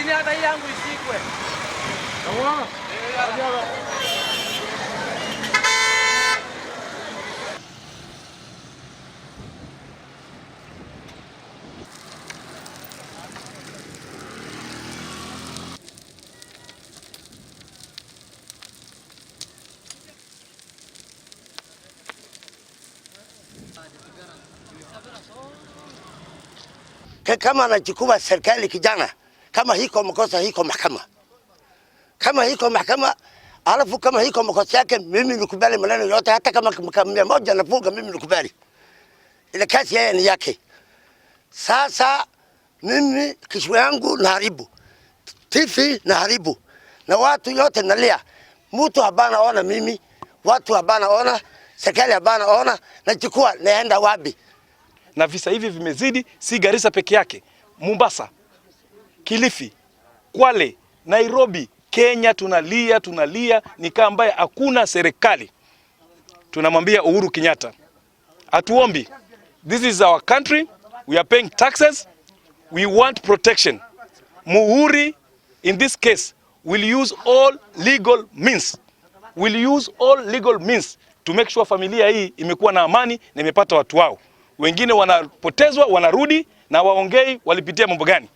Lakini hata hii yangu ishikwe. Kama anachukua serikali kijana, kama hiko makosa hiko mahakama, kama hiko mahakama, alafu kama hiko makosa yake, mimi nikubali maneno yote, hata kama 100 nafunga, mimi nikubali ile kazi, yeye ni yake. Sasa mimi kishwa yangu naharibu TV naharibu na watu yote nalia, mtu habana ona mimi, watu habana ona, serikali habana ona, nachukua naenda wapi? Na visa hivi vimezidi, si Garissa peke yake, Mombasa, Kilifi, Kwale, Nairobi, Kenya tunalia, tunalia ni kama ambaye hakuna serikali. Tunamwambia Uhuru Kenyatta, hatuombi, this is our country, we are paying taxes, we want protection. Muhuri in this case will use all legal means, will use all legal means to make sure familia hii imekuwa na amani na imepata watu wao. Wengine wanapotezwa wanarudi na waongei walipitia mambo gani.